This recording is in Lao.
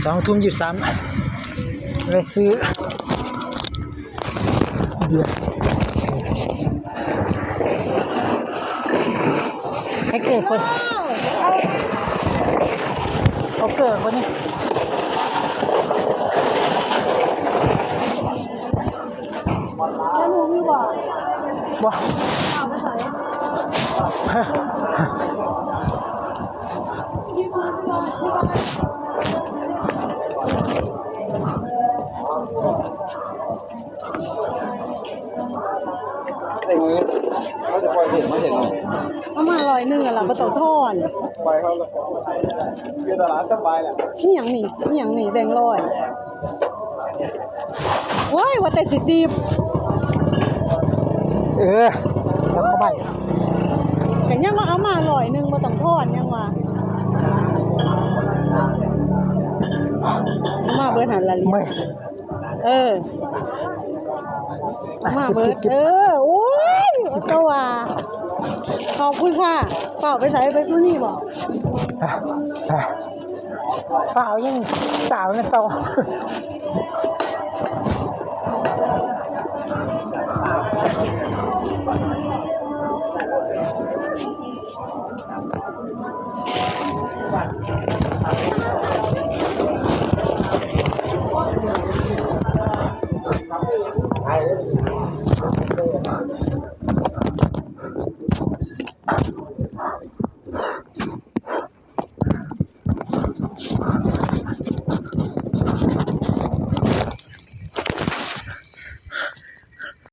ສອງທຸ່ມຊາວສາມ ໄປຊື້ເບຍ. ໃຫ້ເກີດຄົນ ເອົາເກີດຄົນນີ້ ບໍ່. ເອົາມາຮ້ອຍໜຶ່ງຫັ້ນລະ ບໍ່ຕ້ອງທອນ. ອີ່ຫຍັງນີ້ ອີ່ຫຍັງນີ້ ແບງຮ້ອຍ. ໂອ້ຍ ວ່າແຕ່ຊິຕີບ. ເອີ ແລ້ວເຂົ້າໄປ ກໍຍັງວ່າເອົາມາຮ້ອຍໜຶ່ງ ບໍ່ຕ້ອງທອນ ຍັງວ່າ ເອົາມາເບິດຫັ້ນລະ. ເອີ ເອົາມາເບິດ. ເອີ ໂອ້ຍ ກໍວ່າ ຂອບຄຸນຄ່ະ. ຟ້າວໄປໃສ? ໄປຜູ້ນີ້ບໍ? ຟ້າວຍັງ ສາວຍັງຕໍ່.